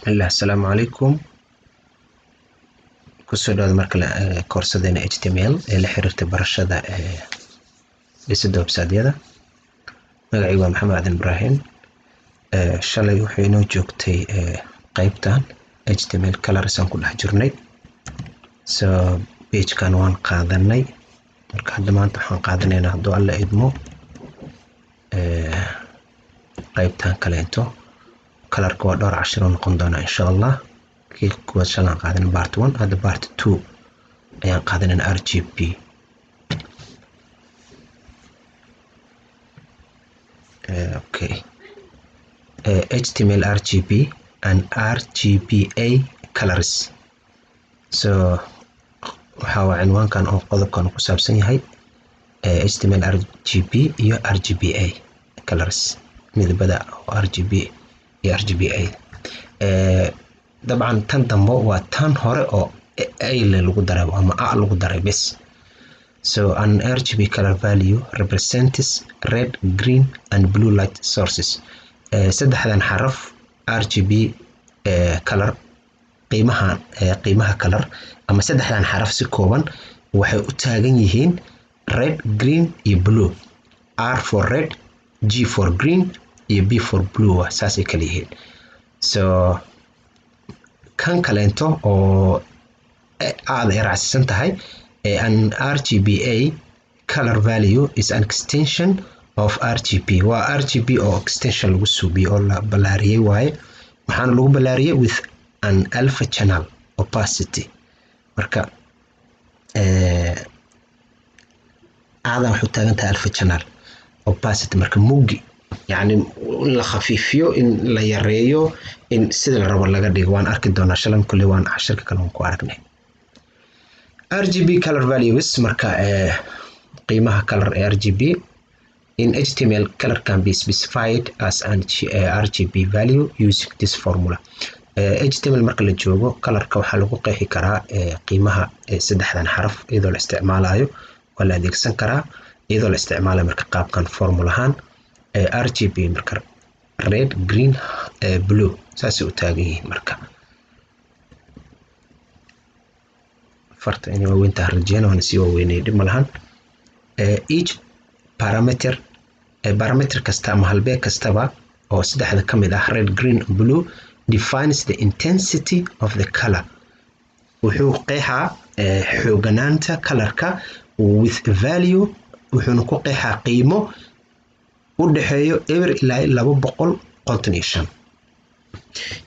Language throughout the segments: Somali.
Bismillah, asalaamu calaykum. Kusoo dhawaada markale koorsadeena HTML ee la xiriirta barashada dhisidda website-yada. Magacaygu waa Maxamed Cabdin Ibraahim. Shalay wuxuu inoo joogtay qeybtan HTML colors aan ku dhex jirnay. So page-kan waan qaadanay. Marka hadda maanta waxaan qaadanaynaa, hadduu Alla idmo, qeybtan kaleento. Colorka waa dhowr cashir oo noqon doona, insha Allah. Kii kuwaad shalaan qaadanay part one, hadda part two ayaan qaadanayna, RGB. Okay, HTML RGB and RGBA colors. So waxaa waa cinwaankan oo qodobkan ku saabsan yahay HTML RGB iyo RGBA colors, midabada oo RGB iyo RGBA. Dabcan tan dambe waa tan hore oo A lagu daray ama A lagu daray bes. So an RGB color value represents red, green and blue light sources. Saddexdan xaraf RGB color, qiimaha qiimaha color ama saddexdan xaraf si kooban waxay u taagan yihiin red, green iyo blue. R for red, G for green iyo B for blue, saasay kala yihiin. So kan kaleento oo aada ay raacsiisan tahay, an RGBA color value is an extension of RGB. Waa RGB oo extension lagu suubiyey oo la ballaariyey waaye. Waxaana lagu ballaariyey with an alpha channel opacity. Marka aadan waxay u taagan tahay alpha channel opacity. Marka muggi, yacni in la khafiifiyo, in la yareeyo, in sida la rabo laga dhigo, waan arki doonaa. Shalan kulli waan cashirka kale waan ku aragnay RGB color values. Marka qiimaha color ee RGB in HTML, color can be specified as an RGB value using this formula. HTML marka la joogo, colorka waxaa lagu qeexi karaa qiimaha saddexdan xaraf iyadoo la isticmaalayo. Waa la adeegsan karaa iyadoo la isticmaalayo marka qaabkan formulahan RGB. Marka red, green, blue saasay u taagan yihiin. Marka farta inay waaweyntaha rajeyna, waana sii waaweynay, dhib ma lahan. Each parameter, parameter kasta ama halbeeg kastaba oo saddexda ka mid ah, red, green, blue, defines the intensity of the color, wuxuu qeexaa xooganaanta colorka, with value, wuxuuna ku qeexaa qiimo u dhexeeyo 0 ilaa 255.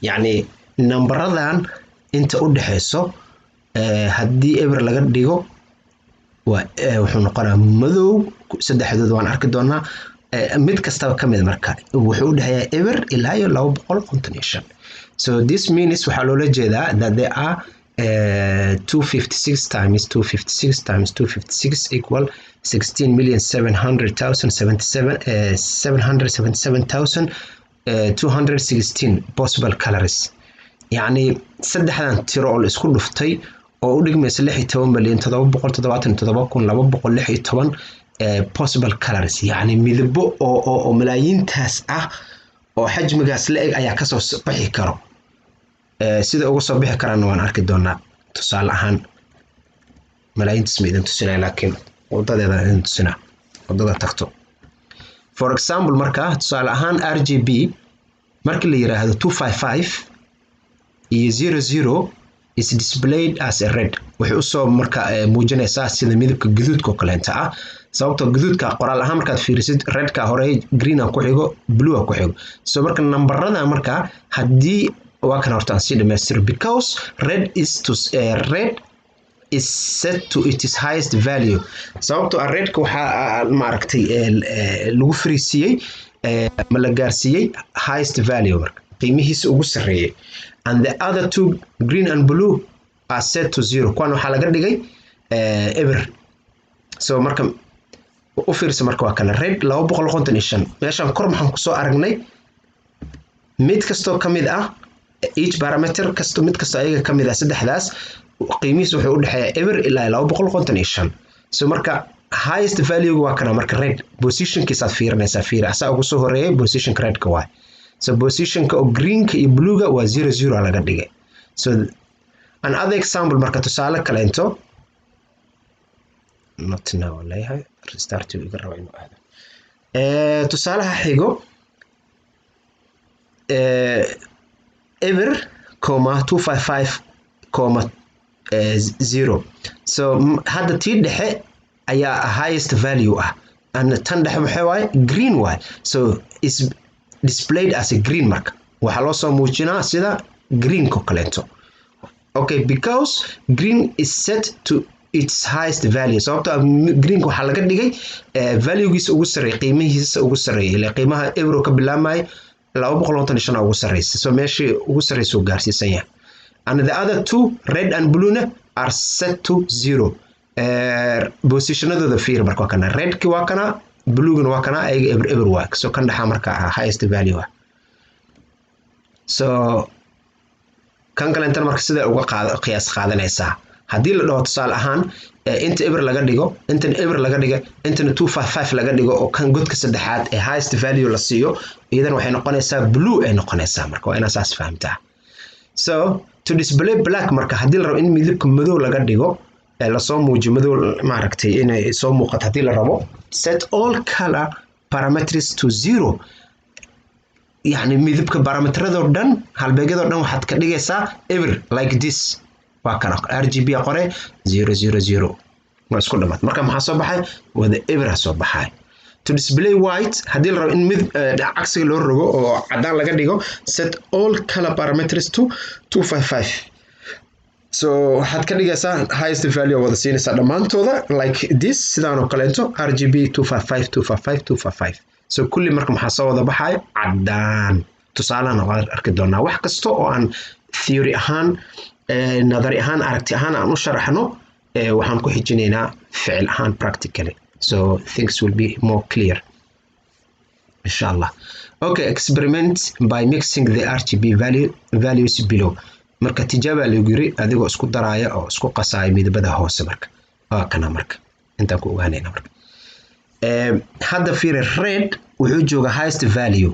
Yacni nambaradan inta u dhexeyso, haddii 0 laga dhigo waa wuxuu noqonaa madow. Saddexdood waan arki doonaa mid kastaba ka mid. Marka wuxuu u dhexeeyaa 0 ilaa iyo 255. So this means, waxaa loola jeedaa, that there are 256 times 256 times 256 equal 16,700,077 777,216 possible colors. Yacni saddexdan tiro oo la isku dhuftay oo u dhigmaysa 16,777,216 possible colors, yacni midabo oo malaayiintaas ah oo xajmigaas la eg ayaa kasoo bixi karo. Sida uga soo bixi karaana waan arki doonaa. Tusaale ahaan, malaayiintaas ma idin tusinaya, laakiin wadadeeda idin tusinaa wadada tagto. For example, marka tusaale ahaan RGB markii la yiraahdo, 255 iyo 00 is displayed as a red. Waxay usoo marka muujinaysaa sida midabka guduudka oo kaleenta ah, sababtoo guduudka qoraal ahaan markaad fiirisid, redka hore, greena ku xigo, blue ku xigo. So marka nambarada marka haddii waa kan horta aan sii dhamaystiro, because red is set to its highest value, sababtoo ah redka waxaa maaragtay lagu fariisiiyey ma la gaarsiiyey highest value, marka qiimihiisa ugu sarreeyay, and the other two, green and blue, are set to zero. Kuwan waxaa laga dhigay 0. So marka u fiirsa, marka waa kana red 255. Meeshan kor maxaan kusoo aragnay? Mid kastoo ka mid ah, each parameter kasto, mid kastoo ayaga ka mid ah saddexdaas, qiimihiisa wuxuu u dhexeeyaa 0 ilaa 255. So marka highest value waa kana. Marka red positionkiisaad fiirinaysaa, fiiri asaa ugu soo horeeyay positionka redka waay. So positionka oo greenka iyo bluega waa zero zero laga dhigay. So another example, marka tusaale kaleento, not now leeyahay, restart iga raba inuu aado. Tusaalaha xigo, eber comma 255 comma zero. So hadda tii dhexe ayaa highest value ah, and tan dhexe maxay waaye? Green waaye. So is displayed as a green. Marka waxaa loo soo muujinaa sida greenko kaleento. Okay, because green is set to its highest value, sababtoo ah greenka waxaa laga dhigay valuegiisa ugu sarreeya, qiimihiisa ugu sarreeya, ile qiimaha eber ka bilaabmaya 255 ugu sarreysa. So meeshii ugu sarreysa uu gaarsiisan yahay. And the other two, red and blue na, are set to zero. Positionadooda fiir marka, waa kana redki, waa kana bluegana, waa kana ayaga eber eber waa. So kan dhexaa marka ah highest value ah. So kan kalentana marka sida uga qaad qiyaas qaadanaysaa, haddii la dhaho tusaale ahaan inta eber laga dhigo, intana eber laga dhiga, intana 255 laga dhigo, oo kan godka saddexaad ee highest value la siiyo, iyadana waxay noqonaysaa blue ay noqonaysaa. Marka waa inaa saas fahamtaa. So to display black, marka haddii la rabo in midabka madow laga dhigo ee lasoo muujiyo madow, maaragtay, inay soo muuqato haddii la rabo, set all color parameters to zero. Yacni midabka parameteradoo dhan, halbeegyadoo dhan waxaad ka dhigaysaa eber, like this. Waa kana RGB qore zero zero zero, waa isku dhamaad. Marka maxaa soo baxay? Wada ebera soo baxay. To display white, haddii la rabo in mid cagsiga loo rogo oo cadaan laga dhigo, set all color parameters to 255. So waxaad ka dhigaysaa highest value wada siinaysaa dhammaantooda, like this, sidaan oo kaleeto, RGB 255 255 255. So kulli marka maxaa soo wada baxayo? Cadaan. Tusaalahana waan arki doonaa. Wax kasta oo aan theory ahaan, nadari ahaan, aragti ahaan aan u sharaxno, waxaan ku xijinaynaa ficil ahaan, practically, so things will be more clear, insha Allah. Okay, experiment by mixing the RGB values below. Marka tijaaba lagu yiri, adigoo isku daraaya oo isku qasaaya midabada hoose. Marka waa kana, marka intaan ku ogaanayna. Marka hadda fiiri, red wuxuu joogaa highest value,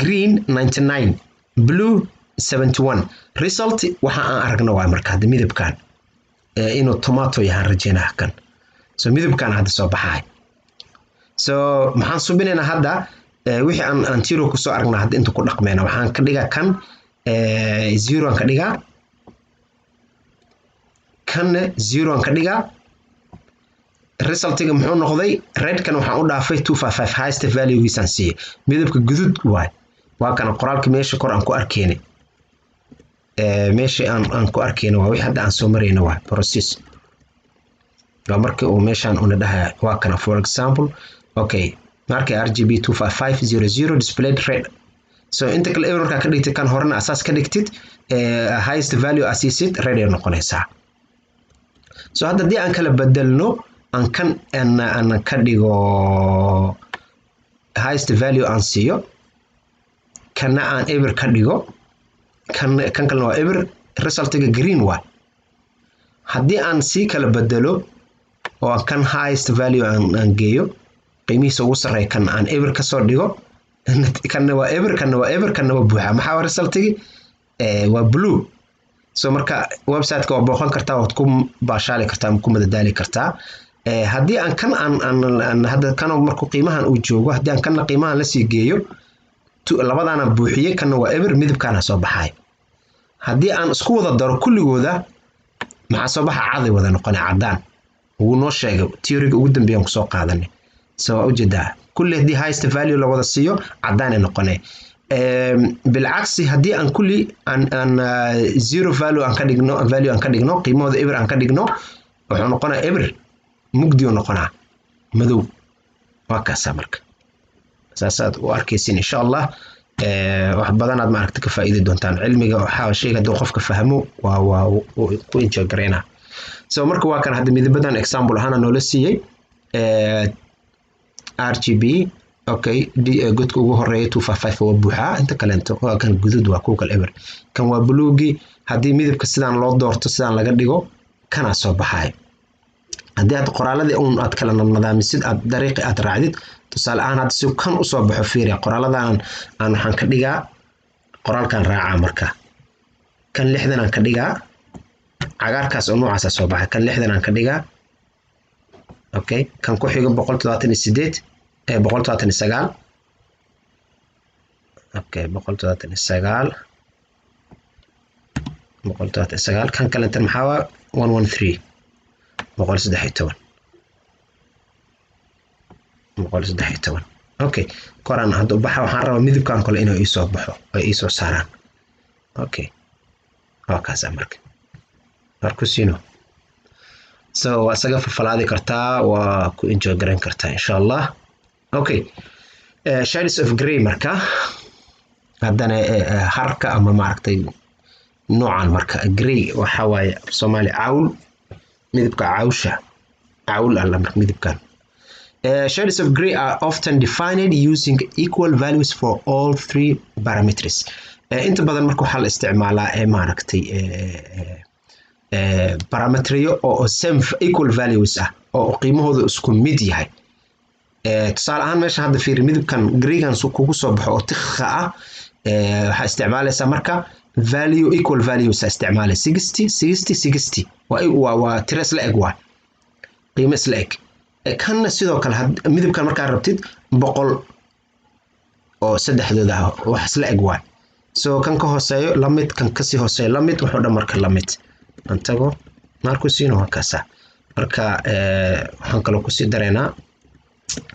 green 99, blue 71. Result waxa aan aragno waa marka hadda midabkan inuu tomato yahaan rajeynaa kan. So midabkan hadda soo baxaay. So maxaan subinaynaa hadda? Wixii aan tiro kusoo aragnaa hadda inta ku dhaqmeyna. Waxaan ka dhigaa kan zero aan ka dhigaa, kanna zero aan ka dhigaa. Resultiga muxuu noqday? Redkan waxaan u dhaafay 255, highest valuegiisaan siiyey. Midabka guduud waay. Waa kana qoraalka meesha kor aan ku arkeynay, meesha aan ku arkeyna waa wixii hadda aan soo marayna, waa process, waa markii uu meeshaan una dhahaya. Waa kana, for example, okay, markay RGB 255 00 displayed red. So inta kale eber markaa ka dhigtid, kan horena asaas ka dhigtid, highest value asiisid, red ay noqonaysaa. So hadda haddii aan kala bedelno, aan kan aan ka dhigo highest value aan siiyo, kana aan eber ka dhigo, kan kan kalena waa eber, resultiga green waa. Haddii aan sii kala bedelo oo aan kan highest value aan geeyo, qiimihiisa ugu sarreeya, kan aan eber kasoo dhigo, kanna waa eber, kanna waa eber, kanna waa buuxa, maxaa waa resultigi? Waa blue. So marka website-ka waa booqan kartaa, waad ku baashaali kartaa ama ku madadaali kartaa. Haddii aan kan aan hadda kan markuu qiimahan uu joogo, haddii aan kanna qiimahan lasii geeyo, labadaana buuxiyey, kanna waa eber, midabkaana soo baxay. Haddii aan isku wada daro kulligooda, maxaa soo baxa? Caday wada noqonay, caddaan. Wuu noo sheegay theoryga ugu dambeeyaan kusoo qaadanay. So waa ujeedaa, kulli haddii highest value la wada siiyo, caddaanay noqonay. Bilcagsi, haddii aan kulli aan zero value aan ka dhigno, value aan ka dhigno, qiimahooda eber aan ka dhigno, wuxuu noqonaa eber, mugdi uu noqonaa, madow. Waa kaasaa. Marka saasaad u arkaysin, insha Allah. Wax badanaad maaragta ka faa'iidi doontaan. Cilmiga waxaa shayga hadduu qofka fahmo waa ku enjoy gareynaa. So marka waa kan hadda midabadan example ahaana noola siiyey, RGB. Okay, godka ugu horeeya 255 waa buuxaa, inta kaleento waa kan guduud, waa kuwa kale eber, kan waa buluugi. Haddii midabka sidaan loo doorto, sidaan laga dhigo, kanaa soo baxayo. Haddii aad qoraaladii uun aad kala nadaamisid, aad dariiqi aad raacdid, tusaale ahaan hadda si kan usoo baxo, fiiriya, qoraaladan aan waxaan ka dhigaa qoraalkan raacaa. Marka kan 60 aan ka dhigaa, cagaarkaas oo noocaasa soo baxay. Kan 60 aan ka dhigaa. Okay, kan ku xigo 178, 179. Okay, 179, 179. Kan kalenta maxaa waa? 113, 113, 113. Okay, koraan hadda baxa. Waxaan rabaa midabkan kale inuu iisoo baxo, ay iisoo saaraan. Okay, waa kaasa. Marka markusino, so waa isaga fafalaadi kartaa, waa ku enjoy garan kartaa, insha Allah. Okay, shades of grey. Marka haddana harka ama maaragtay noocan marka grey waxa waaye Soomaali cawl, midabka cawsha, cawl alla. Marka midabkan, shades of grey are often defined using equal values for all three parameters. Inta badan marka waxaa la isticmaalaa ee maaragtay parameteryo oo same equal values ah oo qiimahooda isku mid yahay. Tusaale ahaan meesha hadda fiiri, midabkan greygan kugu soo baxo oo tikha ah, waxaa isticmaalaysaa marka value equal values aa isticmaalay, 60, 60, 60. Waa tiro isla eg, waa qiimo isla eg. Kanna sidoo kale, midabkan markaa rabtid 100 oo saddexdooda ah, wax isla eg waay. So kan ka hooseeyo lamid, kan kasii hooseeyo lamid, wuxuu dhan marka lamid aan tago markusino, waa kaasa. Marka waxaan kaloo kusii dareynaa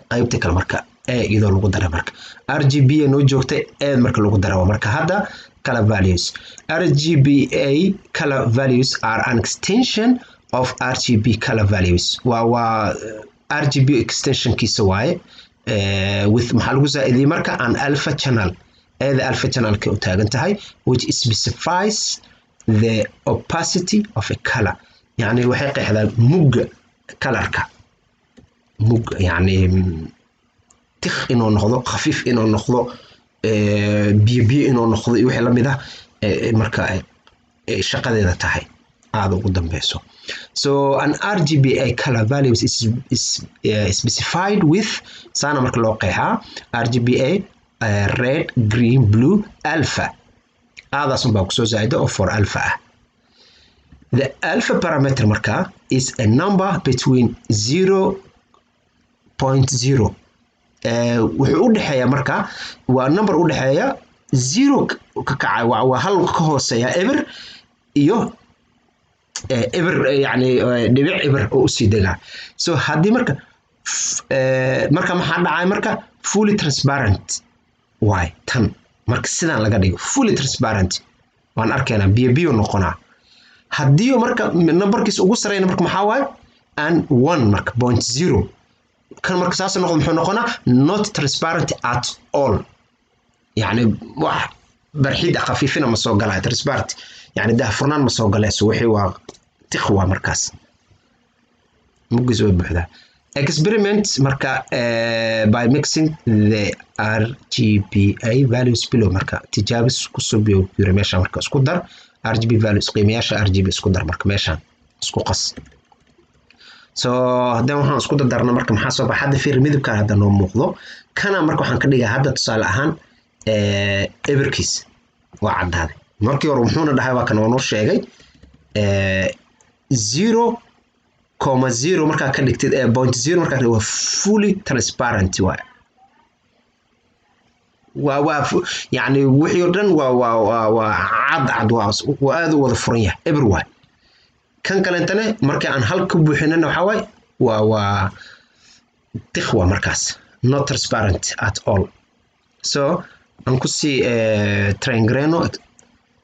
qaybta kale marka e iyadoo lagu daray. Marka RGB noo joogtay, e marka lagu dara marka hadda color values. RGBA color values are an extension of RGB color values. Waa RGB extensionkiisa waaye, with maxaa lagu zaa'idiyey marka? An alpha channel. Eeda alpha channelka u taagan tahay, which specifies the opacity of a color. Yani waxay qeexdaa mugga colorka, mug yani tikh inuu noqdo, khafiif inuu noqdo, biyo biyo inuu noqdo iyo wixii lamid ah. Marka shaqadeeda tahay aada ugu dambeyso. So an RGBA color values is specified with saana marka loo qeexaa RGBA, red, green, blue, alpha. Aadaas unbaa kusoo zaa'ida oo for alpha ah. The alpha parameter marka is a number between 0.0, wuxuu u dhexeeya marka, waa number u dhexeeya zero ka kacay, waa hal ka hooseeya eber iyo eber, yani dhibic eber oo usii degaa. So haddii marka marka maxaa dhacay? Marka fully transparent waay tan. Marka sidaan laga dhigo fully transparent, waan arkaynaa, biyo biyo noqonaa. Haddii marka numberkiisa ugu sareyna marka maxaa waaye? And one marka 0.0. Kan marka saas noqdo, muxuu noqonaa? Not transparent at all, yani wax barxid khafiifina ma soo galaya, transparent yani daahfurnaan ma soo galayso, wixii waa tikh waa markaas, muggiis way buuxdaa. Experiment marka by mixing the RGBA values below. Marka tijaabis ku subiyo yiri meesha. Marka isku dar RGB values, qiimayaasha RGB isku dar. Marka meeshaan isku qas. So haddana waxaan isku dardarna marka maxaa soo baxa? Hadda fiir, midabkan hadda noo muuqdo kana marka waxaan ka dhigaa hadda tusaale ahaan eberkiis waa caddaaday. Markii hore muxuuna dhahay? Waa kan oo noo sheegay 0,0 markaa ka dhigtid, 0.0 markaa waa fully transparent waay. Waa yani wixii oo dhan waa cad cad, waa aad u wada furan yahay, eber waay. Kan kalentane marka aan hal ka buuxinana waxaa waaye waa tikh waa markaas, not transparent at all. So aan kusii traingreno,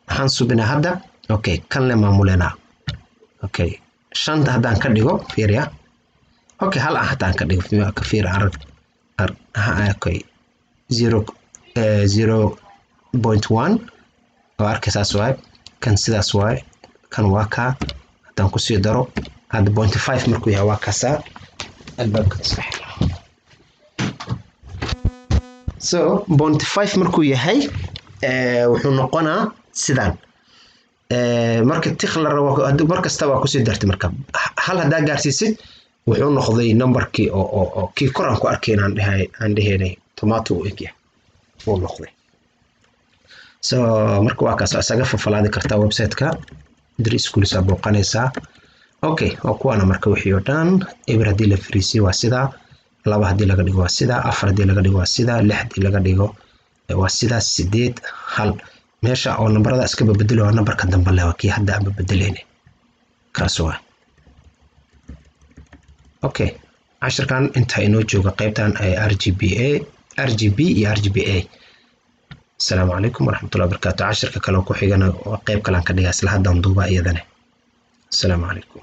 waxaan subinaa hadda. Okay, kan le maamulenaa. Okay, shanta haddaan ka dhigo, fiiriya. Okay, hal ah haddaan ka dhigo, ka fiir, arag. Okay, zero, 0.1 oo arkay, saas waaye. Kan sidaas waaye, kan waa kaa. Haddaan kusii daro hadda 0.5 markuu yahay, waa kaasaa albaabka iska xira. So 0.5 markuu yahay, wuxuu noqonaa sidaan. Marka tikh la rabo, mar kasta waa kusii dartay. Marka hal haddaa gaarsiisid Wuxuu noqday numberkii oo kii kor aan ku arkayn, aan dhahay, aan dhehaynay tomato u egyahay uu noqday. So marka waa kaas, isaga fafalaadi kartaa website-ka Dri Schools aa booqanaysaa. Okay, waa kuwaana. Marka wixii oo dhan, 0 haddii la fariisiyo waa sidaa, 2 haddii laga dhigo waa sidaa, 4 haddii laga dhigo waa sidaa, 6 haddii laga dhigo waa sidaa, 8, 1. Meesha oo nambarada iska babedelo waa nambarka dambe leh, waa kii hadda aan babedelayna, kaas waa. Okay, cashirkan intaa inoo jooga, qaybtan RGBA, RGB iyo RGBA. Asalaamu calaykum waraxmatullahi wabarakaatu. Cashirka kale oo ku xigana waa qayb kalean ka dhigaa, isla haddaan duuba iyadane. Asalaamu calaykum.